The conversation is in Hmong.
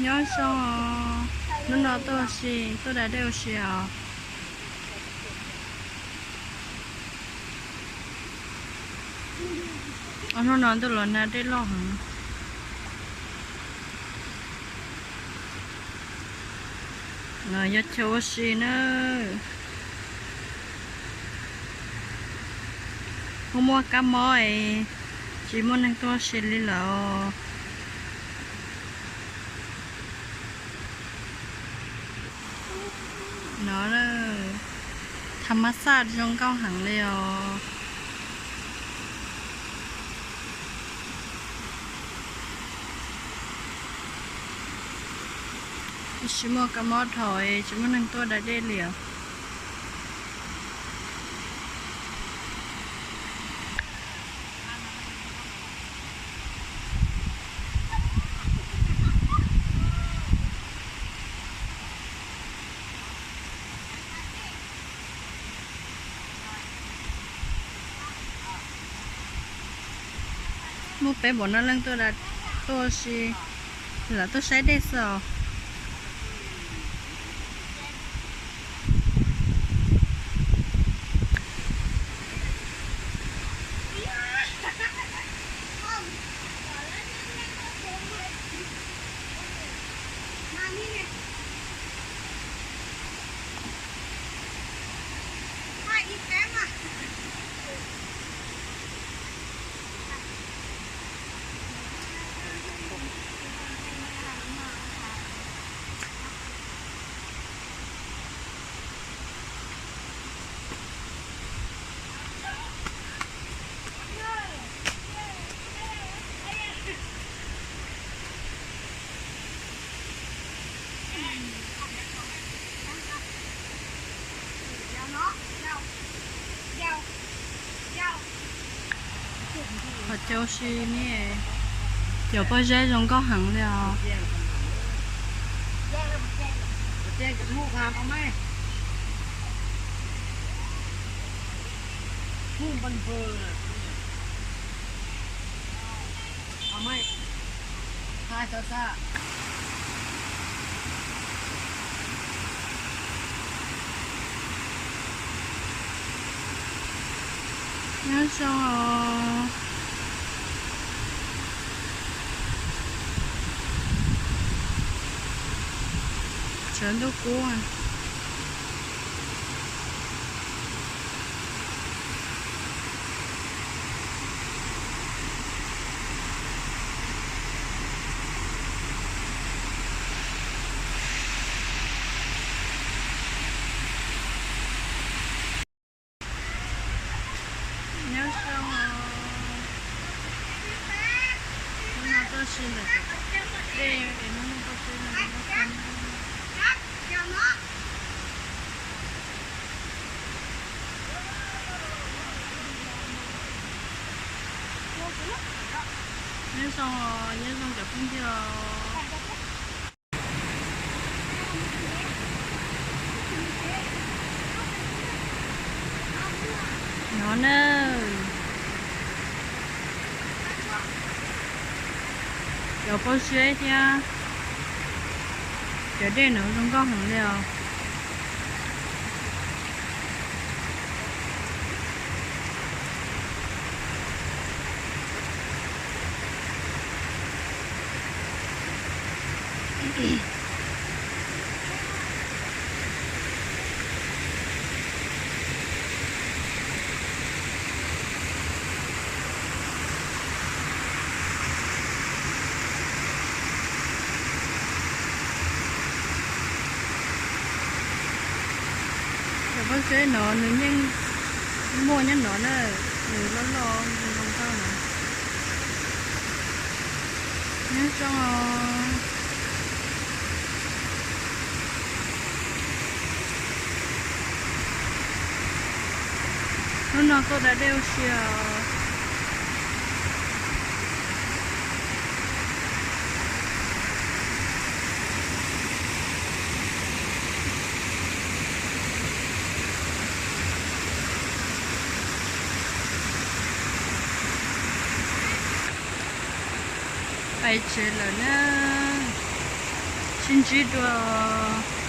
Nyob zoo, hnub no tuaj ua si, tuaj da dej ua si os. Hnub no ntuj los nag dej loj heev. No yog chaw ua si na. Muaj muaj kab mob es tsis muaj neeg tuaj ua si li lawm. No, tham mas xaj zoo nkauj heev li os. Tsis muaj kab mob dhau, tsis muaj neeg tuaj da dej li os. Muaj peb npaum no leej tuaj da, tuaj si, lam tuaj saib dej xwb os. Qhov chaw ua si ne, cov pob zeb zoo nkauj heev li os. Nyob zoo os. Sawv ntuj kub. Nyob zoo os. Hnub no tuaj si ntawm dej es hnub no tuaj peb no. Nyob zoo, nyob zoo cov phooj ywg. No na, cov pob zeb thiab cov dej no zoo nkauj heev li os. Cov pob zeb no nws yeej muaj nyob no na, nws loj loj zoo nkauj na. Nyob zoo os. Hnub no tuaj da dej ua si os. Pais tsev lawm na. Ntsib dua